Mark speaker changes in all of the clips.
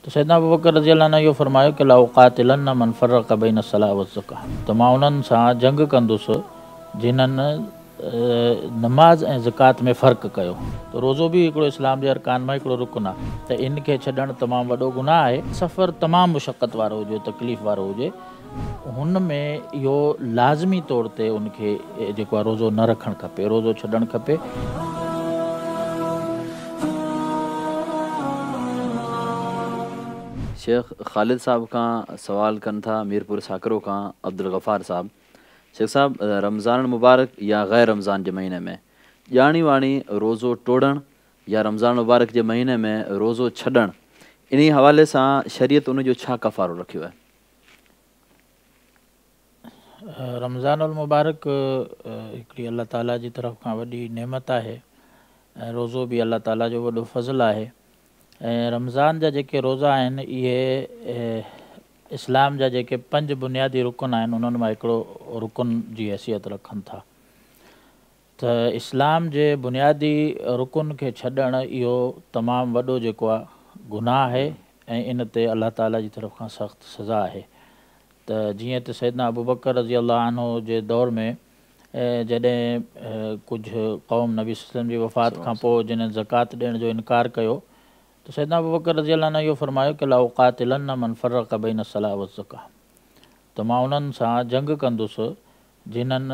Speaker 1: ته سيدنا ابوبڪر رضي الله عنه اهو فرمايو ڪه لاقاتلن من فرق بين الصلوة والزڪاة ته مان انهن سان جنگ ڪندس جنهن نماز ۽ زڪوات ۾ فرق ڪيو. ته روزو به هڪڙو اسلام جي ارڪان مان هڪڙو رڪن آهي ته ان کي ڇڏڻ تمام وڏو گناهه آهي. سفر تمام مشقت وارو هجي تڪليف وارو هجي هن ۾ اهو لازمي طور تي ان کي جيڪو آهي روزو نه رکڻ کپي روزو ڇڏڻ کپي.
Speaker 2: شيخ خالد صاحب کان سوال ڪن ٿا ميرپور ساڪرو کان عبدالغفار صاحب شيخ صاحب رمضان المبارڪ يا غير رمضان جي مهيني ۾ ڄاڻي واڻي روزو ٽوڙڻ يا رمضان المبارڪ جي مهيني ۾ روزو ڇڏڻ انهي حوالي سان شريعت ان جو ڇا ڪفارو رکيو آهي؟
Speaker 1: رمضان المبارڪ هڪڙي الله تعاليٰ جي طرف کان وڏي نعمت آهي ۽ روزو به الله تعاليٰ جو وڏو فضل آهي ۽ رمضان جا جيڪي روزا آهن اهي اسلام جا جيڪي پنج بنيادي رڪن آهن انهن مان هڪڙو رڪن جي حيثيت رکن ٿا ته اسلام جي بنيادي رڪن کي ڇڏڻ اهو تمام وڏو جيڪو آهي گناهه آهي ۽ ان تي الله تعالي جي طرف کان سخت سزا آهي ته جيئن ته سيدنا ابوبڪر رضي الله عنه جي دور ۾ جڏهن ڪجهه قوم نبي صلي الله عليه وسلم جي وفات کان پوء جنھن زڪوات ڏيڻ جو انڪار ڪيو ته سيدنا ابوبڪر رضي الله عنه اهو فرمايو ڪه لاقاتلن من فرق بين الصلاة والزڪاة ته مان انهن سان جنگ ڪندس جنھن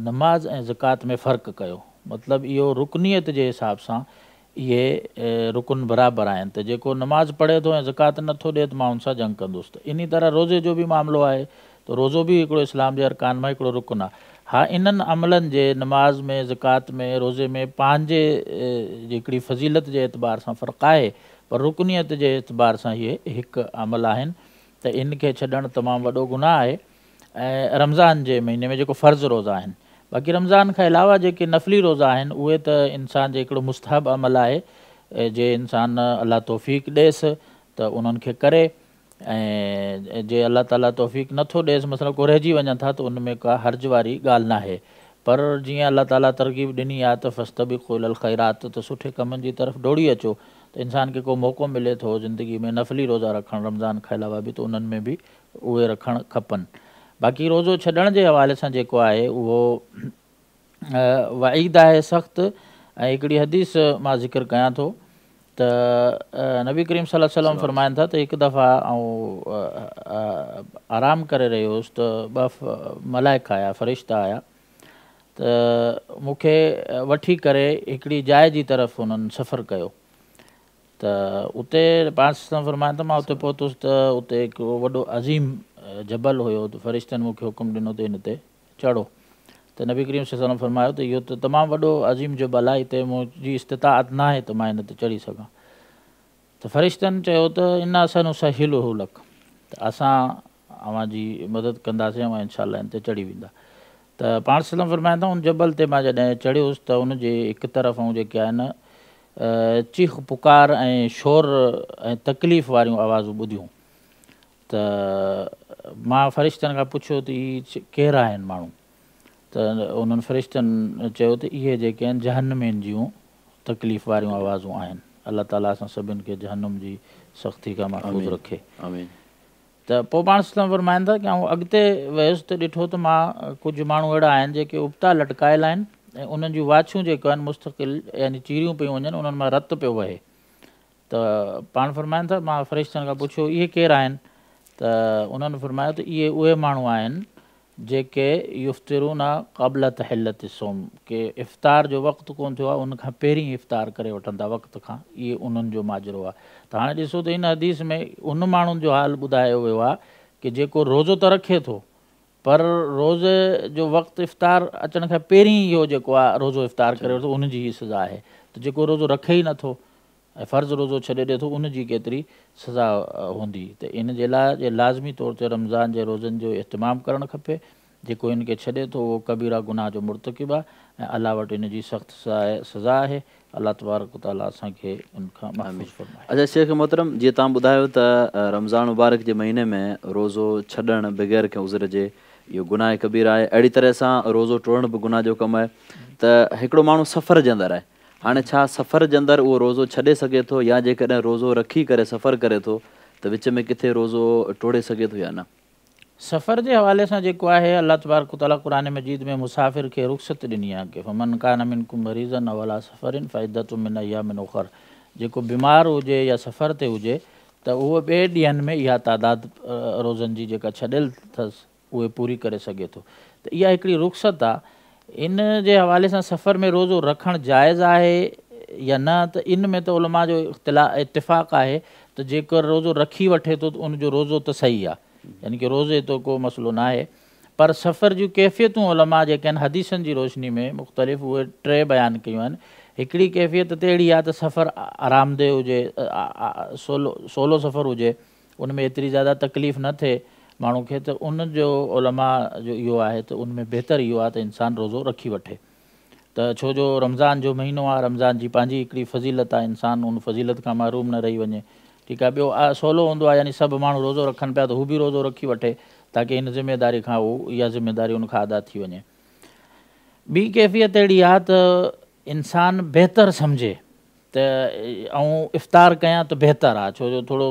Speaker 1: نماز ۽ زڪوات ۾ فرق ڪيو مطلب اهو رڪنيت جي حساب سان اهي رڪن برابر آهن ته جيڪو نماز پڙهي ٿو ۽ زڪوات نه ٿو ڏئي ته مان ان سان جنگ ڪندس ته انهي طرح روزي جو به معاملو آهي ته روزو به هڪڙو اسلام جي ارڪان مان هڪڙو رڪن آهي ها انهن عملن جي نماز ۾ زڪوات ۾ روزي ۾ پنهنجي هڪڙي فضيلت جي اعتبار سان فرق آهي پر رڪنيت جي اعتبار سان اهي هڪ عمل آهن ته ان کي ڇڏڻ تمام وڏو گناهه آهي ۽ رمضان جي مهيني ۾ جيڪو فرض روزا آهن باقي رمضان کان علاوه جيڪي نفلي روزا آهن اهي ته انسان جي هڪڙو مستحب عمل آهي جي انسان الله توفيق ڏيس ته انهن کي ڪري ۽ جي الله تعالي توفيق نٿو ڏيس مثلا ڪو رهجي وڃن ٿا ته ان ۾ ڪا حرج واري ڳالهه ناهي پر جيئن الله تعالي ترغيب ڏني آهي ته فاستبقوا الي الخيرات ته سٺي ڪمن جي طرف ڊوڙي اچو ته انسان کي ڪو موقعو ملي ٿو زندگي ۾ نفلي روزا رکڻ رمضان کان علاوه به ته انهن ۾ به اهي رکڻ کپن. باقي روزو ڇڏڻ جي حوالي سان جيڪو آهي اهو وعيد آهي سخت ۽ هڪڙي حديث مان ذڪر ڪيان ٿو ته نبي ڪريم صلي الله عليه وسلم فرمائن ٿا ته هڪ دفعا آئون آرام ڪري رهيو هوس ته ٻه ملائڪ آيا فرشتا آيا ته مون کي وٺي ڪري هڪڙي جاء جي طرف انهن سفر ڪيو ته اتي پاڻ صلي الله عليه وسلم فرمائن ته مان اتي پهتس ته اتي هڪ وڏو عظيم جبل هيو ته فرشتن مون کي حڪم ڏنو ته هن تي چڙهو ته نبي ڪريم صلي الله عليه وسلم فرمايو ته اهو ته تمام وڏو عظيم جبل آهي هتي منهنجي استطاعت ناهي ته مان هن تي چڙهي سگهان ته فرشتن چيو ته انا سنسهله لڪ ته اسان اوهان جي مدد ڪنداسين اوهان انشاء الله هن تي چڙهي ويندا ته پاڻ صلي الله عليه وسلم فرمائن ٿا ان جبل تي مان جڏهن چڙهيس ته ان جي هڪ طرف آئون جيڪي آهن چيخ پڪار ۽ شور ۽ تڪليف واريون آوازون ٻڌيون ته مان فرشتن کان پڇيو ته هي ڪير آهن ماڻهو ته انهن فرشتن چيو ته اهي جيڪي آهن جهنمين جون تڪليف واريون آوازون آهن الله تعالي اسان سڀن کي جهنم جي سختي کان محفوظ رکي.
Speaker 2: آمين.
Speaker 1: ته پوء پاڻ صلي الله عليه وسلم فرمائن ٿا ڪه آئون اڳتي ويس ته ڏٺو ته مان ڪجهه ماڻهو اهڙا آهن جيڪي ابتا لٽڪايل آهن ۽ انهن جون واڇون جيڪو آهن مستقل يعني چيريون پيون وڃن انهن مان رت پيو وهي ته پاڻ فرمائن ٿا مان فرشتن کان پڇيو اهي ڪير آهن ته انهن فرمايو ته اهي اهي ماڻهو آهن جيڪي يفطرون قبل تحلة الصوم ڪي افطار جو وقت ڪونه ٿيو آهي ان کان پهرين افطار ڪري وٺن ٿا وقت کان اهي انهن جو ماجرو آهي ته هاڻي ڏسو ته ان حديث ۾ ان ماڻهن جو حال ٻڌايو ويو آهي ڪي جيڪو روزو ته رکي ٿو پر روزي جو وقت افطار اچڻ کان پهرين اهو جيڪو آهي روزو افطار ڪري وٺي ٿو ان جي هي سزا آهي ته جيڪو روزو رکي ئي نٿو ۽ فرض روزو ڇڏي ڏي ٿو ان جي ڪيتري سزا هوندي ته ان جي لاء جي لازمي طور تي رمضان جي روزن جو اهتمام ڪرڻ کپي جيڪو ان کي ڇڏي ٿو اهو ڪبيره گناهه جو مرتڪب آهي ۽ الله وٽ ان جي سخت سزا آهي الله تبارڪ وتعالي اسان کي ان کان محفوظ فرمائي.
Speaker 2: اچا شيخ محترم جيئن توهان ٻڌايو ته رمضان مبارڪ جي مهيني ۾ روزو ڇڏڻ بغير ڪنهن عذر جي اهو گناهه ڪبيره آهي اهڙي طرح سان روزو ٽوڙڻ به گناهه جو ڪم آهي ته هڪڙو ماڻهو سفر جي اندر آهي هاڻي ڇا سفر جي اندر اهو روزو ڇڏي سگهي ٿو يا جيڪڏهن روزو رکي ڪري سفر ڪري ٿو ته وچ ۾ ڪٿي روزو ٽوڙي سگهي ٿو يا نه؟
Speaker 1: سفر جي حوالي سان جيڪو آهي الله تبارڪ و تعاليٰ قرآن مجيد ۾ مسافر کي رخصت ڏني آهي ڪه فمن ڪان منڪم مريضا او علي سفر فعدة من ايام اخر جيڪو بيمار هجي يا سفر تي هجي ته اهو ٻئي ڏينهن ۾ اها تعداد روزن جي جيڪا ڇڏيل اٿس اهي پوري ڪري سگهي ٿو ته اها هڪڙي رخصت آهي. ان جي حوالي سان سفر ۾ روزو رکڻ جائز آهي يا نه ته ان ۾ ته علماء جو اتفاق آهي ته جيڪر روزو رکي وٺي ٿو ته ان جو روزو ته صحيح آهي يعني ڪه روزي تو ڪو مسئلو ناهي پر سفر جون ڪيفيتون علماء جيڪي آهن حديثن جي روشني ۾ مختلف اهي ٽي بيان ڪيون آهن. هڪڙي ڪيفيت ته اهڙي آهي ته سفر آرامده هجي، سولو سفر هجي، ان ۾ ايتري زياده تڪليف نه ٿئي ماڻهو کي ته ان جو علماء جو اهو آهي ته ان ۾ بهتر اهو آهي ته انسان روزو رکي وٺي ته ڇو جو رمضان جو مهينو آهي، رمضان جي پنهنجي هڪڙي فضيلت آهي، انسان ان فضيلت کان محروم نه رهي وڃي. ٺيڪ آهي ٻيو سولو هوندو آهي يعني سڀ ماڻهو روزو رکن پيا ته هو به روزو رکي وٺي تاڪه هن ذميداري کان هو اها ذميداري ان کان ادا ٿي وڃي. ٻي ڪيفيت اهڙي آهي ته انسان بهتر سمجهي ته آئون افطار ڪيان ته بهتر آهي ڇو جو ٿورو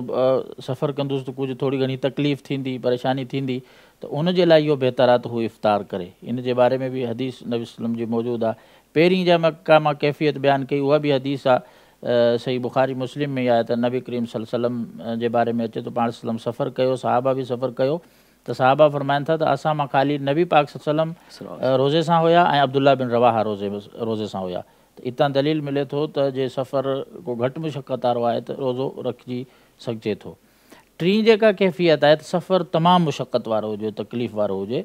Speaker 1: سفر ڪندس ته ڪجهه ٿوري گهڻي تڪليف ٿيندي پريشاني ٿيندي ته ان جي لاء اهو بهتر آهي ته هو افطار ڪري. ان جي باري ۾ به حديث نبي صلي الله عليه وسلم جي موجود آهي. پهرين جا ڪا مان ڪيفيت بيان ڪئي اها به حديث آهي صحيح بخاري مسلم ۾ ئي آهي ته نبي ڪريم صلي الله عليه وسلم جي باري ۾ اچي ٿو پاڻ صلي الله عليه وسلم سفر ڪيو صحابه به سفر ڪيو ته صحابه فرمائن ٿا ته اسان مان خالي نبي پاڪ صلي الله عليه وسلم روزي سان هيا ۽ عبدالله بن رواحه روزي روزي سان هيا ته اتان دليل ملي ٿو ته جي سفر ڪو گهٽ مشقت وارو آهي ته روزو رکجي سگهجي ٿو. ٽين جيڪا ڪيفيت آهي ته سفر تمام مشقت وارو هجي، تڪليف وارو هجي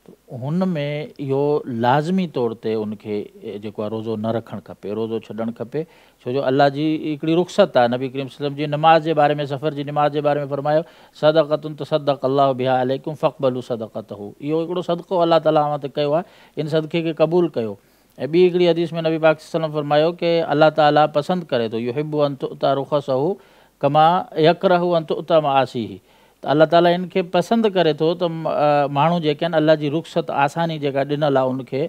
Speaker 1: ته هن ۾ اهو لازمي طور تي ان کي جيڪو آهي روزو نه رکڻ کپي، روزو ڇڏڻ کپي، ڇو جو الله جي هڪڙي رخصت آهي، نبي ڪريم صلي الله عليه وسلم جي نماز جي باري ۾ سفر جي نماز جي باري ۾ فرمايو، صدقة تصدق الله بها عليڪم فاقبلوا صدقته اهو هڪڙو صدقو الله تعاليٰ اوهان تي ڪيو آهي، ان صدقي کي قبول ڪيو. ۽ ٻي هڪڙي حديث ۾ نبي پاڪ صلي الله عليه وسلم فرمايو ڪه الله تعالي پسند ڪري ٿو يحب ان تؤتي رخصه ڪما يڪره ان تؤتي معاصيه ته الله تعالي ان کي پسند ڪري ٿو ته ماڻهو جيڪي آهن الله جي رخصت آساني جيڪا ڏنل آهي ان کي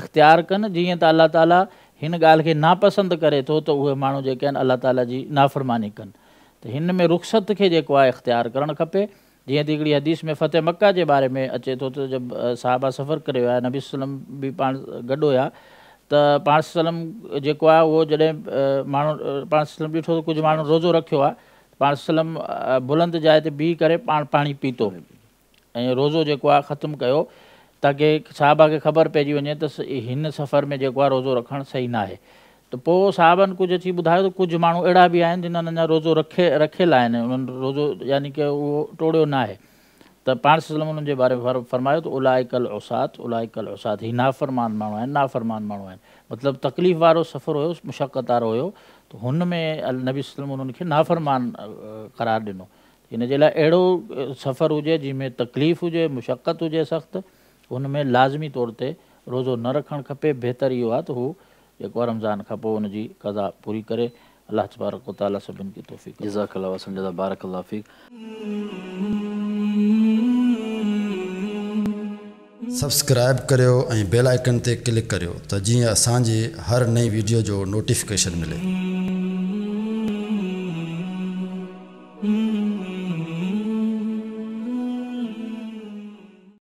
Speaker 1: اختيار ڪن جيئن ته الله تعالي هن ڳالهه کي ناپسند ڪري ٿو ته اهي ماڻهو جيڪي آهن الله تعالي جي نافرماني ڪن ته هن ۾ رخصت کي جيڪو آهي اختيار ڪرڻ کپي. جيئن ته هڪڙي حديث ۾ فتح مڪه جي باري ۾ اچي ٿو ته جب صحابه سفر ڪري ويا نبي صلي الله عليه وسلم به پاڻ گڏ هيا ته پاڻ صلي الله عليه وسلم جيڪو آهي اهو جڏهن ماڻهو پاڻ صلي الله عليه وسلم ڏٺو ته ڪجهه ماڻهن روزو رکيو آهي ته پاڻ صلي الله عليه وسلم بلند جاء تي بيهي ڪري پاڻ پاڻي پيتو ۽ روزو جيڪو آهي ختم ڪيو تاڪه صحابه کي خبر پئجي وڃي ته هن سفر ۾ جيڪو آهي روزو رکڻ صحيح ناهي ته پوء صحابن ڪجهه اچي ٻڌايو ته ڪجهه ماڻهو اهڙا به آهن جنهن اڃا روزو رکي رکيل آهن انهن روزو يعني ڪه اهو ٽوڙيو ناهي ته پاڻ صلي الله عليه وسلم انهن جي باري ۾ فرمايو ته اولئک العصاة اولئک العصاة هي نافرمان ماڻهو آهن نافرمان ماڻهو آهن مطلب تڪليف وارو سفر هيو مشقت وارو هيو ته هن ۾ نبي صلي الله عليه وسلم انهن کي نافرمان قرار ڏنو ان جي لاء اهڙو سفر هجي جنهن ۾ تڪليف هجي مشقت هجي سخت هن ۾ لازمي طور تي روزو نه رکڻ کپي بهتر اهو آهي ته هو جيڪو آهي رمضان کان پوء ان جي قضا پوري ڪري الله تبارڪ و تعالي سڀن کي توفيق عطا
Speaker 2: جزاڪ الله واحسن الجزا بارڪ الله فيڪ.
Speaker 3: سبسڪرائيب ڪريو ۽ بيل آئيڪن تي ڪلڪ ڪريو ته جيئن اسان جي هر نئين ويڊيو جو نوٽيفڪيشن ملي.